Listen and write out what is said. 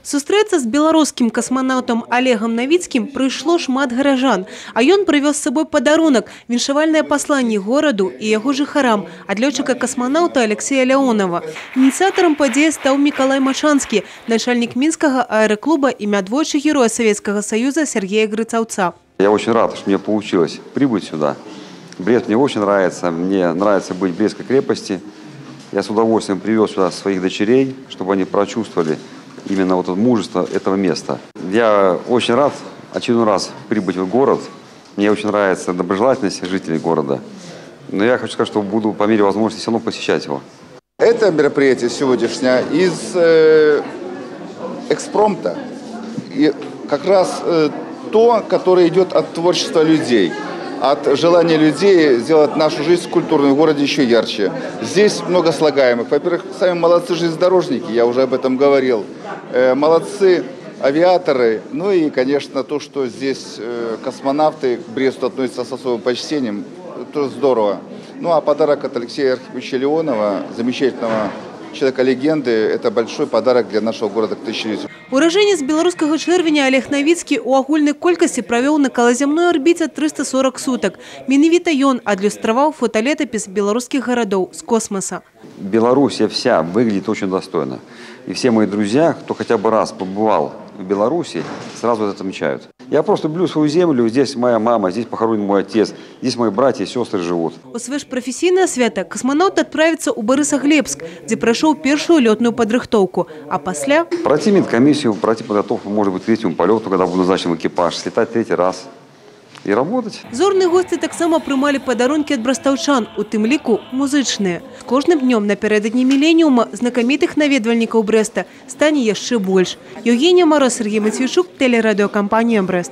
Сустрэцца з беларускім касманаўтам Алегам Навіцкім прыйшло шмат гараджан, а ён прывёз з сабой падарунак – віншавальнае пасланне гораду і яго жыхарам ад лётчыка-касманаўта Аляксея Леонава. Ініцыятарам падзеі стаў Мікалай Мачанскі, начальнік Мінскага аэраклуба імя двойчы Героя Савецкага Саюза Сергея Грыцаўца. Я очень рад, что мне получилось прибыть сюда. Брест мне очень нравится, мне нравится быть в Брестской крепости. Я с удовольствием привез сюда своих дочерей, чтобы они прочувствовали именно вот это мужество этого места. Я очень рад очередной раз прибыть в город. Мне очень нравится доброжелательность жителей города. Но я хочу сказать, что буду по мере возможности все равно посещать его. Это мероприятие сегодняшнее из экспромта. И как раз то, которое идет от творчества людей, от желания людей сделать нашу жизнь культурную в городе еще ярче. Здесь много слагаемых. Во-первых, сами молодцы железнодорожники, я уже об этом говорил. Молодцы авиаторы. Ну и, конечно, то, что здесь космонавты к Бресту относятся с особым почтением, тоже здорово. Ну а подарок от Алексея Архиповича Леонова, замечательного человека-легенды, это большой подарок для нашего города к тысячелетию. Уражэнец беларускага Чэрвеня Алег Навіцкі ў агульнай колькасці правёў на калазямной арбіце 340 сутак. Менавіта ён адлюстраваў фоталетапіс беларускіх гарадоў з космаса. Белоруссия вся выглядит очень достойно. И все мои друзья, кто хотя бы раз побывал в Беларуси, сразу это отмечают. Я просто люблю свою землю. Здесь моя мама, здесь похоронен мой отец, здесь мои братья и сестры живут. У сваё ж прафесійнае свята касманаўт адправіцца ў Барысаглебск, дзе прайшоў першую лётную падрыхтоўку, а пасля Пройти медкомиссию, пройти подготовку, может быть, к третьему полету, когда буду назначен в экипаж, слетать третий раз и работать. Зорныя госці таксама прымалі падарункі ад брастаўчан, у тым ліку музычныя. З кожным днём напярэдадні міленіума знакамітых наведвальнікаў Брэста стане яшчэ больш. Яўгенія Мароз, Сяргей Мацвейчук, тэлерадыёкампанія «Брэст».